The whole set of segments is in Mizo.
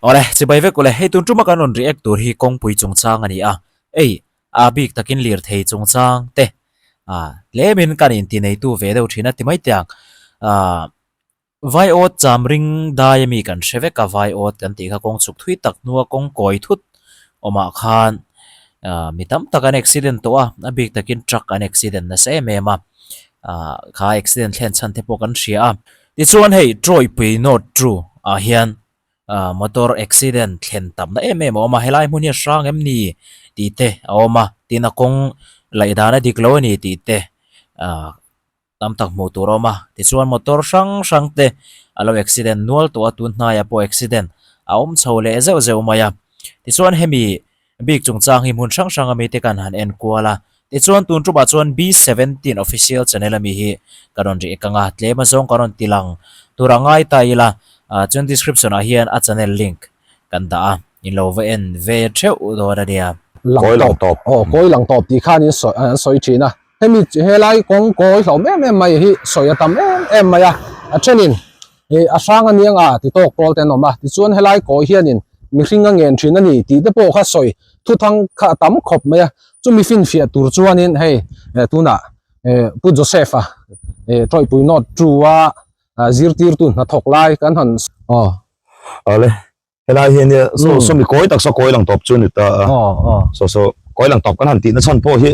Awle, chibai vek ule, hei tun tuma kan rawn react tur hi kawngpui chungchang a ni a, ei a bik takin lirthei chungchang te ah tlemin kan inti neitu ve deuh thin a ti mai teh ang ah Vaiawt cham ring dai ami kan hre vek a, vaiawt kan tih kha kawng chhuk thui tak hnua kawng kawi thut awmah khan ah mi tam tak an accident tawh a, a bik takin truck an accident nasa em em a, ah kha accident thlen chhan te pawh kan hria a. Tichuan hei Trawipui North True ah hian ah motor accident thlen tamna em em a awm a, helai hmun hi a hrang em ni tih te a awm a, tin a kawng laih dan a dik lo a ni tih te ah tam tak hmuh tur a awm a tichuan motor hrang hrang te a lo accident nual tawh a tun hnaiah pawh accident a awm chho leh zeuh zeuh mai a tichuan hemi bik chungchang hi hmun hrang hrang ami te kan han en kual a tichuan tun tumah chuan B seventeen official channel ami hi ka rawn ri ek ang a tlem azawng ka rawn ti lang tur a ngai ta ila ah chuan description ah hian a channel link kan dah a in lo va en ve theuh dawn a nia. Kawi lang tawp. Aw kawi lang tawp tih khan in sawi an sawi thin a. Hemi helai kawng kawi hlauhawm em em mai hi sawi a tam em em mai a, a thenin ih a hrang a niang a ti tawk pawl te an awm a, tichuan helai kawi hianin mihring a ngen thin a ni tih te pawh kha sawi thuthang kha a tam khawp mai a, chumi finfiah tur chuanin hei tunah ih Pu Joseph a ih Tawihpui North two a zirtirtu hnathawk lai kan han aw. Awle. Helai hi ania saw saw mi kawi tak saw kawi lang tawp chu ni ta a saw saw kawi lang tawp kan han tih na chhan pawh hi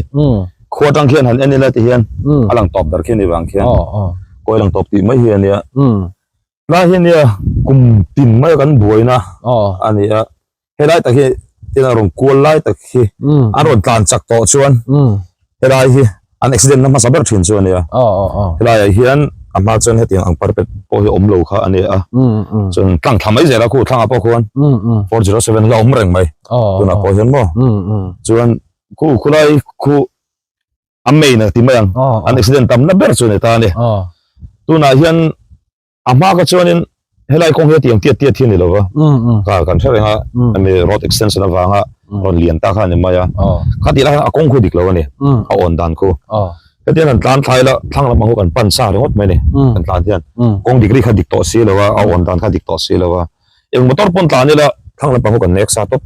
khua atang khian han en ila ti hian a lang tawp ber khi ni vang khian kawi lang tawp tih mai hi ania helai hi ania kum tin mai a kan buaina a ni a helai tak hi tin a rawn kual lai tak hi an rawn tlan chak tawh chuan Helai hi an accident na hmasa ber thin chu a nia. Helai ah hian a hma chuan hetiang ang parpet pawh hi awm lo kha a nia. Chuan tlang thla mai zel a khu thlangah pawh khuan 407 la awm reng mai tunah pawh hian maw. Chuan khu khulai khu a main a ti mai ang an accident tam na ber chu a ni ta a ni. Tunah hian A hma kha chuanin helai kawng hi a tiang tiat tiat hi a ni lo va, ka kan hre reng a, hemi road extension avanga rawn lian ta kha a ni mai a, khatih lai khan a kawng khu dik lo a ni, a awn dan khu. Hetiang han tlan thlai la thlang lam ang khu kan pan sa ringawt mai a ni, kan tlan hian kawng degree kha dik tawh si lo a, a awn dan kha dik tawh si lo a, eng motor pawn tlan ila thlang lam ang khu kan nek sa tawp.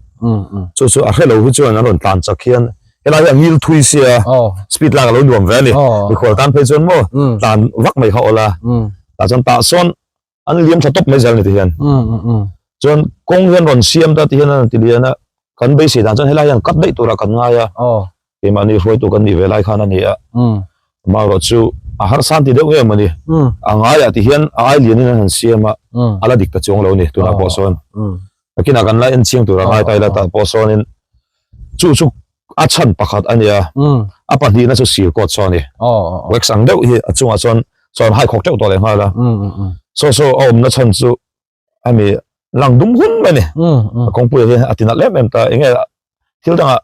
Chu chu a hre lo hi chuan an rawn tlan chak hian helai hi a ngil thui sia, speed lak a lo nuam ve a ni, mikhual tan phei chuan maw tlan vak mai kha awl a. Tah chuan tah sawn an liam tha tawp mai zel a ni ti hian. Chuan kawng hian rawn siam ta ti hian an ti lian a, kan beisei dan chuan helai hian cut daih turah kan ngai a, keimahni hruaitu kan nih ve lai khan a ni a, amaherawh chu a harsa an ti deuh em a ni, a ngaiah ti hian a ai lianin an han siam a, a la dik ta chuang lo a ni tunah pawh sawn. Nakinah kan la en chiang turah ngai ta ila tah pawh sawnin chu chu a chhan pakhat a nia a pahnihna chu sir kawt saw a ni wax ang deuh hi a chungah chuan chuan hai khawk teuh tawh leh nghal a saw saw a awmna chhan chu hemi lang dum hun mai a ni a kawngpui hi a ti nalh em em ta enge thil dangah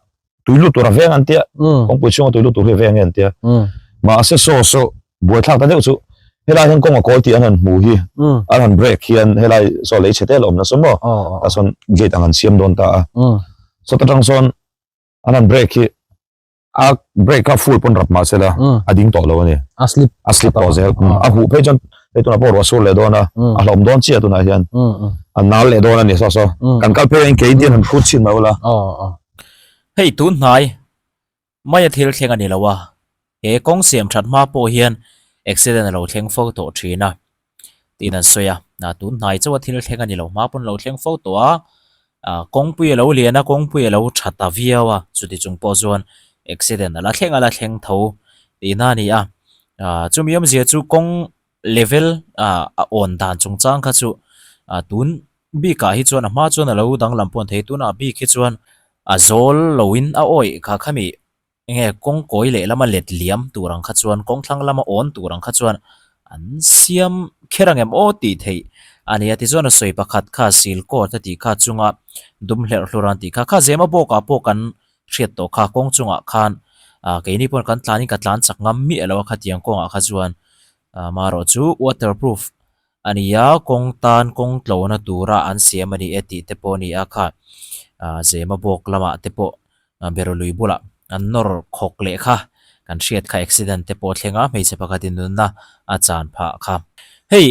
tui lut tur a veng an tia kawngpui chhunga tui lut tur hi a veng nge an tia mahse saw saw buaithlak ta deuh chu helai hian kawng a kawl tih an han hmu hi an han break hian helai saw lei chhe te la awm nasa maw tah sawn gate ang an siam dawn ta a saw ta tang sawn an han break hi a break kha full pawn rap mahse la a ding tawh lo a ni a slip a slip tawh zel a huh phei chuan hei tunah pawh ruah sur leh dawn a a hlawm dawn chiah tunah hian a nal leh dawn a ni saw saw kan kal phei hian kei dian han hrut chhin mai ula hei tun hnai Maia thil thleng a ni lo a, he kawng siam that hma pawh hian accident a lo thleng fo tawh thin a tiin an sawi a, tun hnai chauha thil thleng a ni lo hma pawn a lo thleng fo tawh a, kawngpui a lo lian a, kawngpui a lo tha ta viau a, chuti chung pawh chuan accident a la thleng a la thleng tho tihna a ni a, chumi awmzia chu kawng level a awn dan chungchang kha chu tun bikah hi chuan a hma chuan a lo danglam pawh an thei tunah bik hi chuan a zawl loin a awih kha khami enge kawng kawi leh lama let liam tur ang kha chuan kawng thlang lama awn tur ang kha chuan an siam kher ang em aw tih theih a ni a tichuan a sawi pakhat kha sil court a tih kha chunga dum hlerh hlur an tih kha kha zema bawkah pawh kan hriat tawh kha kawng chungah khan ah keini pawh kan tlanin ka tlan chak ngam miah lo a khatiang kawngah kha chuan ah marawh chu waterproof a ni a kawng tan kawng tlona tura an siam a ni e tih te pawh a ni a kha ah zema bawk lamah te pawh berului bulah an nawr khawk leh kha kan hriat kha accident te pawh a thleng a hmeichhe pakhatin nunna a chan phah kha hei.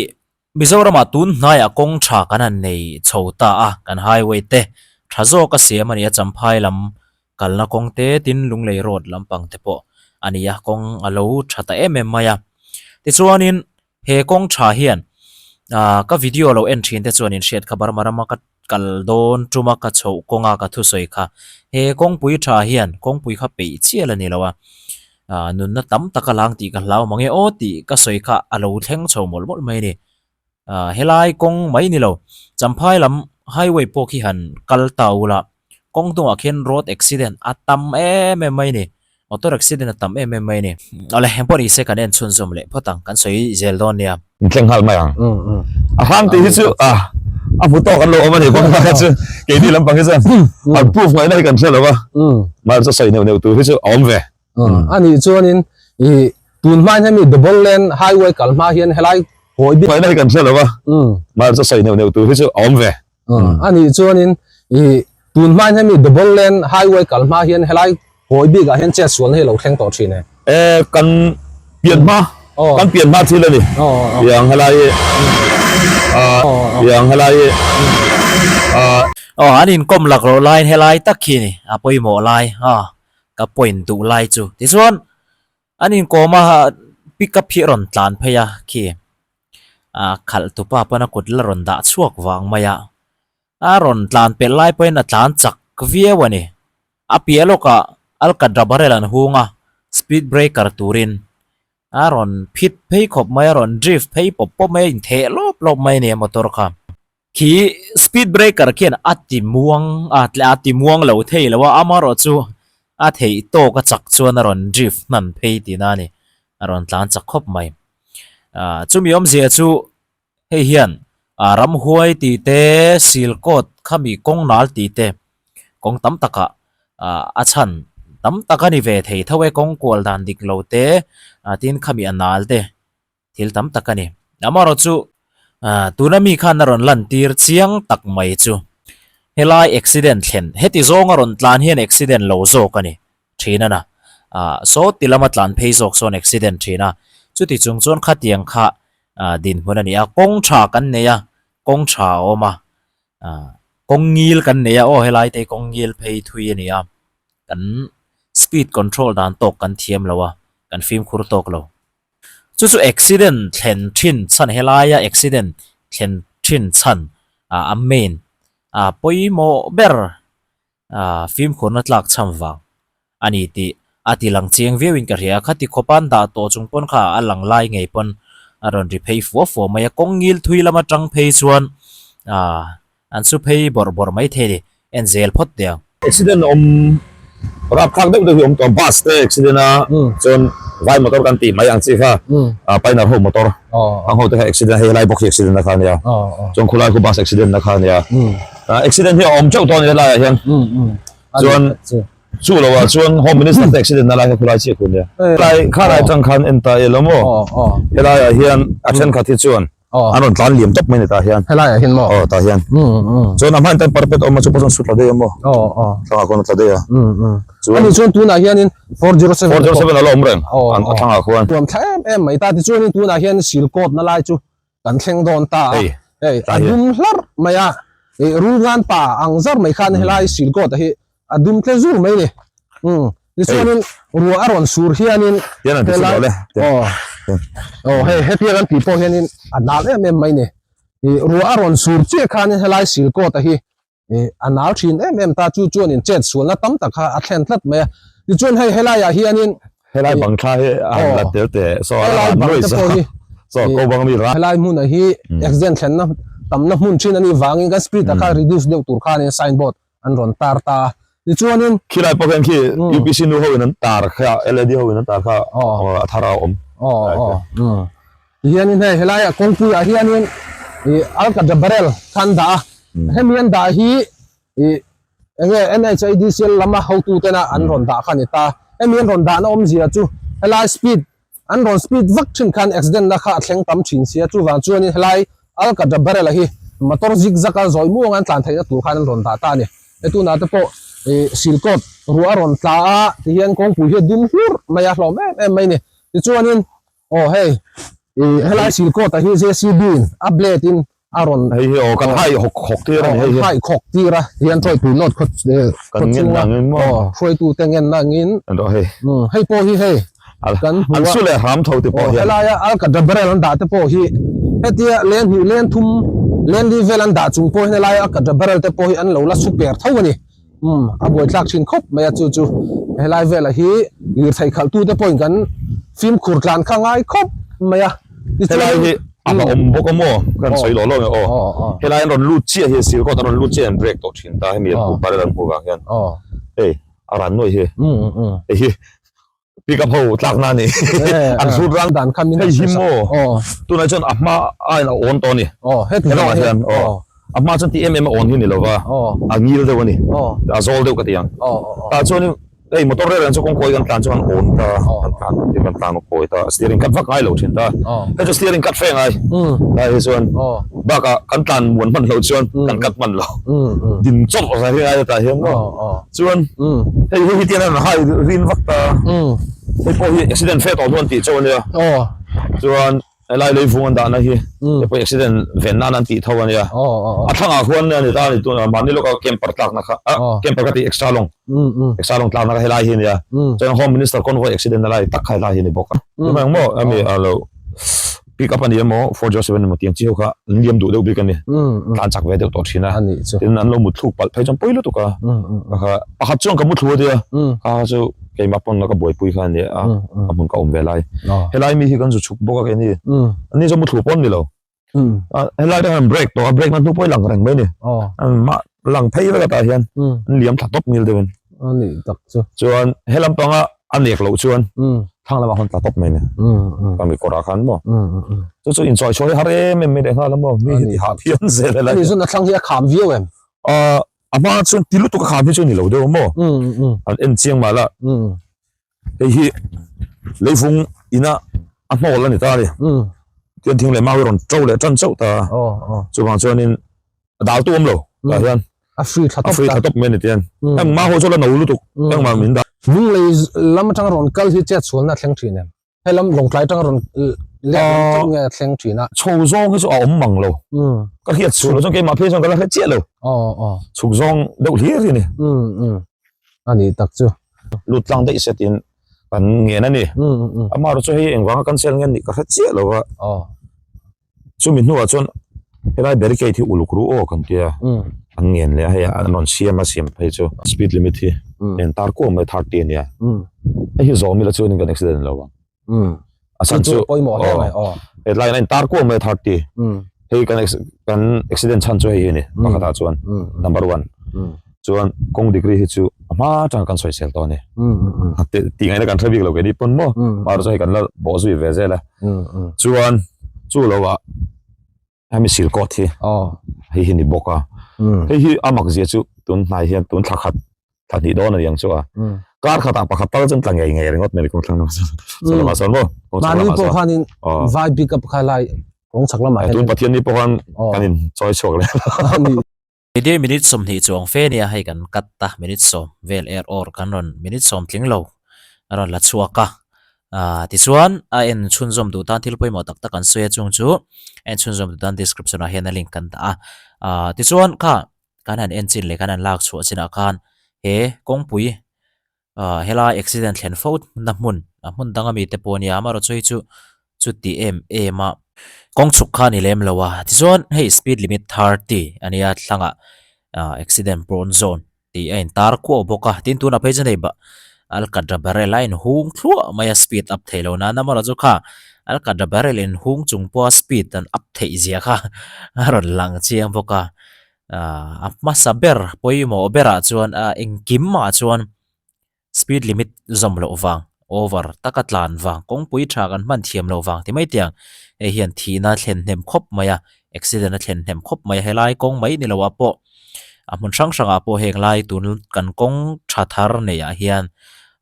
Mizoramah tun hnaiah kawng tha kan han nei chho ta a, kan highway te tha zawk a siam a ni a, Champhai lam kalna kawng te tin Lunglei road lampang te pawh a ni a, kawng a lo tha ta em em mai a. Tichuanin he kawng tha hian ah ka video lo en thin te chuan in hriat kha Burma rama ka kal dawn tuma ka chhoh kawnga ka thusawi kha he kawngpui tha hian kawngpui kha peih chial a ni lo a, ah nunna tam tak a lang tih ka hlau mang e aw tih ka sawi kha a lo thleng chho mawlh mawlh mai a ni. Ah helai kawng mai ni lo Champhai lam highway pawh khi han kal ta ula kawng hnungah khian road accident a tam em em mai a ni motor accident a tam em em mai a ni. Awle engpawh ni se kan en chhunzawm leh phawt ang kan sawi zel dawn nia. In thleng nghal mai ang. A hrang tih hi chu a a hmu tawk an lo awm a ni kawng kha chu keini lampang hi chuan an proof ngaihna hi kan hre lo va mahse sawi neuh neuh tur hi chu a awm ve. A nih chuanin i tun hma hian hemi double lane highway kal hma hian helai kawi bik ngaihna hi kan hre lo va mahse sawi neuh neuh tur hi chu a awm ve. A nih chuanin i tun hma hian hemi double lane highway kal hma hian helai kawi bik ah hian chet sualna hi a lo thleng tawh thin e. E kan pian hma kan pian hma thil a ni tiang helai tiang helai Aw an inkawm laklawh laiin helai tak khi a ni a pawimawh lai a. Ka point duh lai chu tichuan an inkawm a pick up hi a rawn tlan phei a khi a khalh tupa pawn a kut la rawn dah chhuak vang mai a a rawn tlan pelh lai pawhin a tlan chak viau a ni a piah lawkah alkatra barrel an hung a speed breaker turin a rawn phit phei khawp mai a rawn drift phei pawp pawp mai a intheh lawp lawp mai a ni a motor kha. Khi speed breaker khian a ti muang a a ti muang lo thei lo a, amaherawh chu a theih tawk a chak chuan a rawn drift hnan phei tihna a ni, a rawn tlan chak khawp mai. Ah chumi awmzia chu hei hian ah ramhuai tih te, sil coat khami kawng nal tih te kawng tam takah ah a chhan tam tak a ni ve thei tho e, kawng kual dan dik lo te ah tin khami a nal te. Thil tam tak a ni. Amaherawh chu tuna mi khan a rawn lantir chiang tak mai chu helai accident thlen heti zawng a rawn tlan hian accident lo zawk a ni thin a na. Saw ti lama tlan phei zawk sawn accident thin a, chuti chung chuan khatiang kha dinhmun a ni a, kawng tha kan nei a, kawng tha a awm a, kawng ngil kan nei a, aw helai te hi kawng ngil phei thui a ni a, kan speed control dan tawk kan thiam lo a, kan fimkhur tawk lo. Chu chu accident thlen thin chhan helaia accident thlen thin chhan ah a main ah pawimawh ber ah fimkhurna tlak chhan vang a ni tih a ti lang chiang viau in ka hria a khati khawpa an dah tawh chung pawn kha a lang lai ngei pawn a rawn ri phei fua fua mai a kawng ngil thui lam atang phei chuan ah An su phei bawrh bawrh mai thei ni, en zel phawt teh ang. Accident awm rapthlak deuh deuh hi awm tawh, bus te accident a, chuan vai motor kan tih mai ang chi kha, pioneer ho motor ang ho te kha accident hei helai bawk hi accident na kha ania, chuan khulai khu bus accident na kha ania, accident hi a awm teuh tawh a ni helai ah hian, chuan chu lo ah chuan home minister te accident na lai kha khulai chiah khu ania, helai khalai atang khan en ta ila maw, helai ah hian a thenkhat hi chuan. Aw. An rawn tlan liam tawp mai ni tah hian. Helai ah hian maw? Aw tah hian. Um um. Chuan a hmain tan parapet a awm a chu pawh chuan su tla daih a maw? Aw aw. Thlangah khuan a tla daih a. Um um. Chuan. Ani chuan tunah hianin 407 407 a la awm reng. Aw An a thlangah khuan. Tuam thla em em mai ta tichuanin tunah hian sil kawt na lai chu kan thleng dawn ta a. Hei. Hei a dum hlarh mai a. Ih rulngan pa ang zar mai khan helai sil kawt a hi a dum tle zur mai ni umm tichuanin ruah a rawn sur hianin hian an ti chu le aw aw hei hetiang an tih pawh hianin a nal em em mai ni ih ruah a rawn sur chiah khanin helai sil kawt a hi ih a nal thin em em ta chu chuanin chet sualna tam tak kha a thlen tlat mai a tichuan hei helai ah hianin Helai bang thla hi a han la tel teh saw a helai bang te pawh hi saw ko bang mi ra helai hmun ah hi accident thlenna tamna hmun thin a nih vangin kan speed ah kha reduce deuh tur khanin signboard an rawn tar ta a tichuanin Khilai pawh khian khi UPC nu ho in an tar kha LED ho in an tar kha a thar a awm. Aw aw umm tihianin hei helai ah kawngpui ah hianin ih alkatra barrel kha an dah a hemi an dah hi ih enge NHADCL lama hotu tena an rawn dah kha a ni ta hemi an rawn dahna awmzia chu helai speed An rawn speed vak thin khan accident na kha a thleng tam thin sia, chuvang chuanin helai Alcatra barrel a hi motor zig zag a zawi muang an tlan theihna tur khan an rawn dah ta a ni. He tunah te pawh ih silkawt ruah a rawn tla a tihian kawngpui hi a dum hlur mai a hlawm em em mai a ni. Tichuanin aw hei. Helai silkawt ah hi JCB in a blade in a rawn Hei hi aw kan hai hawk hawk tir a ni hei hi. Hai khawk tir a hian hruaipui nawt khaw Kan ngen chunga nangin maw. aw hruaitu te ngen nangin An rawh hei. Hei pawh hi hei kan hmu a. An su leh hram tho ti pawh hian. Helaia alkatra barrel an dah te pawh hi hetia len hnih len thum len li vel an dah chung pawh hian helaia alkatra barrel te pawh hi an lo la su per tho a ni. Umm a buaithlak thin khawp mai a chu chu helai velah hi lirthei khalh tu te pawhin kan fimkhur tlan kha ngai khawp mai a tichuan Helai hi a va awm bawk a maw kan sawi lawh lawh nge aw helai an rawn lut chiah hi sir kawt an rawn lut chiah an break tawh thin ta hemi an hmuh barrel an hmuh vang hian hei a ran nuai hi hei hi Pick up ho tlak na ni. An hrut rang. Dan kha min Hei hi maw. Tunah chuan a hma a in a awn tawh a ni. Helawngah hian a hma chuan ti em em a awn hi ni lova a ngil deuh a ni. A zawl deuh ka ti ang. Tah chuan hei motor rel ang chu kawngkawi kan tlan chuan an awn ta kan tlan kan tlan a kawi ta steering cut vak ngai lo thin ta. Hei chu steering cut fe ngai. Lai hi chuan bakah kan tlan muan hman loh chuan kan cut hman lo. Din chawp a hi ngai tah hian maw. Chuan hei hi hetiang hian an hai rin vak ta. Hei pawh hi accident fe tawh hnu an tih chauh a nia. Chuan helai leivung an dahna hi hei pawh accident ven nan an tih tho a nia. A thlangah khuan a ni ta a ni tuna mahni lawka camper tlakna kha camper ka tih extra long extra long tlakna kha helai hi a nia. Chuan home minister convoy accident na lai tak kha helai hi a ni bawk a. Tunah engmaw ami a lo. Pick up a ni emaw, 407 emaw tiang chi ho kha an liam duh deuh bik a ni. Tlan chak ve deuh tawh thin a. Tin an lo mut thluk palh phei chuan pawi lutuk a. Kha pakhat chuan ka mu thlu a tia. Kha kha chu keimah pawn ka buaipui kha a ni a, a hmun ka awm ve lai. Helai mi hi kan zu chhuk bawk a keini. Ani chu mu thlu pawn ni lo. Helai te khan break tawh a, break na hnu pawh i lang reng mai a ni. Mah lang phei vek atah hian an liam thla tawp ngil deuh in. Ani tak chu. Chuan helam panga a nek loh chuan thlang lamah khan tla tawp mai ni. Ka mi kawrah khan maw. Chu chu inchawi chhuah hi har em em mai leh nghal a maw. Mi hi ti hah phian zel helai. Ani chuan a thlang hi a kham viau em? A hma chuan ti lutuk a kham hi chu ni lo deuh maw. An en chiang mah la. Hei hi leivung ina a hnawl a ni ta a ni. Tian thing leh mau hi rawn ṭo leh ṭan chauh ta. Chuvang chuanin a dal tu awm lo tah hian a free tha tawp a free tha tawp mai ni tian heng ma ho chu la no lutuk heng ma min da lung lei lam atang rawn kal hi chet chhual na thleng thin em he lam lawng tlai atang rawn leh lam chauh nge thleng thin a chho zawng hi chu a awm mang lo ka hriat chhuk lo chuan keimah phei chuan ka la hre chiah lo chhuk zawng deuh hlir hi ni ani tak chu lut tlang daih se tin kan ngen ani amaherawhchu hei engvanga cancel nge nih ka hre chiah lo a Chumi hnuah chuan helai barricade hi uluk ru aw kan tia an ngen leh a hei an rawn siam a siam phei chu speed limit hi en tar kuam mai 30 a nia hei hi zawm ila chuanin kan accident lo ang a chhan chu hetlai in a intar kuam mai 30 hei kan kan accident chhan chu hei hi a ni pakhatah chuan number one chuan kawng degree hi chu a hma atanga kan sawisel tawh a ni tih ngaihna kan hre bik lo keini pawn maw mahse hei kan la bawh zui ve zel a chuan chu lo ah hemi sil kawt hi hei hi ni bawk a hei hi a mak zia chu tun hnai hian tun thla khat thla hnih dawn a ni ang chu a kar khat ah pakhat tal chuan tla ngei ngei ringawt mai kawng thlang lamah sawn lamah sawn maw kawng chhak lamah sawn khanin vai pick up kha lai kawng chhak lamah hian tun Pathian ni pawh khan kan in chawi chhuak leh Video minute 20 chuang fe nia hei kan cut ta minute sawm vel er awr kan rawn minute sawm tling lo a rawn la chhuak a ah tichuan a en chhunzawm duh tan thil pawimawh tak tak an sawi a chung chu en chhunzawm duh tan description ah hian a link kan dah a ah tichuan kha kan han en chin leh kan han lak chhuah chinah khan he kawngpui Ah helai accident thlen fo na hmun a hmun dang ami te pawh a nia amaherawhchu hei chu chuti em em a kawng chhuk kha a ni lem lo a tichuan hei speed limit 30 a nia thlangah ah accident prone zone tih a intar kuau bawk a tin tunah phei chuan hei alkatra barrel a inhung thluah mai a speed up theih loh nan amaherawhchu kha alkatra barrel inhung chung pawha speed an up theih zia kha a rawn lang chiang bawk a. Ah a hmasa ber pawimawh berah chuan ah engkim ah chuan speed limit zawm loh vang over taka tlan vang kawngpui tha kan hman thiam loh vang ti mai tiang hei hian thihna a thlen hnem khawp mai a accident a thlen hnem khawp mai a helai kawng mai ni loah pawh a hmun hrang hrangah pawh heng lai tun kan kawng tha thar neih ah hian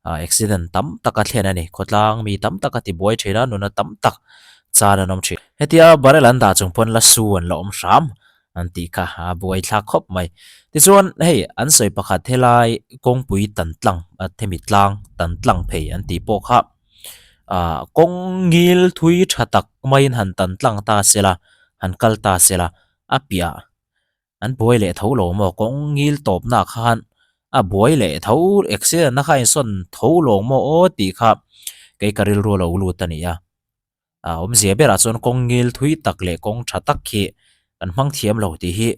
ah accident tam tak a thlen a ni khawtlang mi tam tak a tibuai thin a nuna tam tak chan an awm thin hetia barrel an dah chung pawn la su an la awm hram. an tih kha a buai thlak khawp mai. Tichuan hei an sawi pakhat helai kawngpui tan tlang hemi tlang tan tlang phei an tih pawh kha. Ah kawng ngil thui tha tak maiin han tan tlang ta se la, han kal ta se la, a piah an buai leh tho lo maw kawng ngil tawp nak khan a buai leh tho accident na kha a insawn tho lo maw aw tih kha kei ka rilru a lo lut a ni a. A awmzia berah chuan kawng ngil thui tak leh kawng tha tak hi kan hmang thiam lo tih hi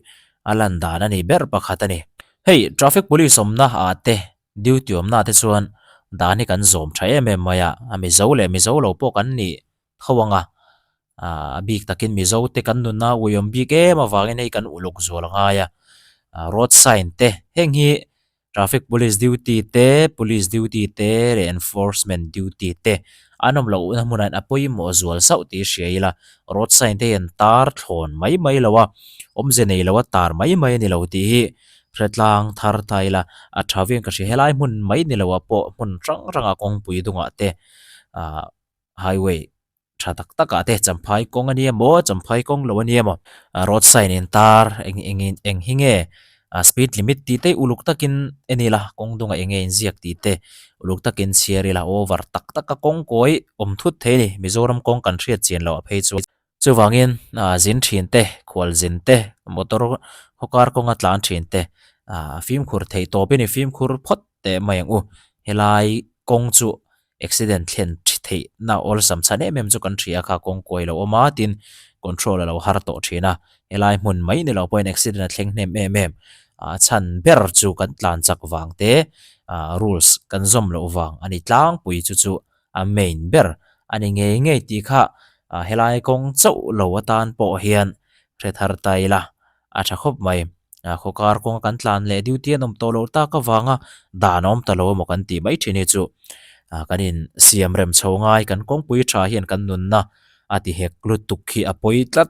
a lan dan a ni ber pakhat a ni. Hei traffic police awmna ah te duty awmna ah te chuan dan hi kan zawm tha em em mai a, a mizo leh mizo lo pawh kan nih tho ang a, a bik takin mizo te kan nunna uiawm bik em avangin hei kan uluk zual a ngai a, road sign te heng hi Traffic police duty te, police duty te leh enforcement duty te an awm loh na hmunah hian a pawimawh zual sauh tih hria ila, road sign te hi an tar thlawn mai mai lo a, awmze nei lo a tar mai mai a ni lo tih hi hre tlang thar ta ila a tha viau in ka hria. Helai hmun mai ni loah pawh hmun hrang hrangah kawngpui dungah te ah highway tha tak tak ah te champhai kawng a nia maw champhai kawng lo a nia maw road sign in tar eng eng eng hi nge ah speed limit tih te uluk takin en ila kawng dungah eng nge inziak tih te uluk takin chhiar ila over tak tak a kawng kawi awm thut thei a ni Mizoram kawng kan hriat chian loh ah phei chuan chuvangin ah zin thin te khual zin te motor khawkar kawnga tlan thin te ah fimkhur theih tawp in i fimkhur phawt teh mai ang u helai kawng chu accident thlen theih na awlsam chhan em em chu kan hria kha kawng kuai lo awm a tin control a lo har tawh thin a helai hmun mai ni lo pawhin accident a thleng hnem em em a chhan ber chu kan tlan chak vang te ah rules kan zawm loh vang a ni tlangpui chu chu a main ber a ni ngei ngei tih kha ah helai kawng chauh lo atan pawh hian hre thar ta ila a tha khawp mai. A khaw kar kawnga kan tlan leh duty an awm tawh loh tak avanga dan a awm ta lo emaw kan tih mai thin hi chu ah kan in siam rem chho ngai kan kawngpui tha hian kan nunna a ti hek lutuk hi a pawi tlat.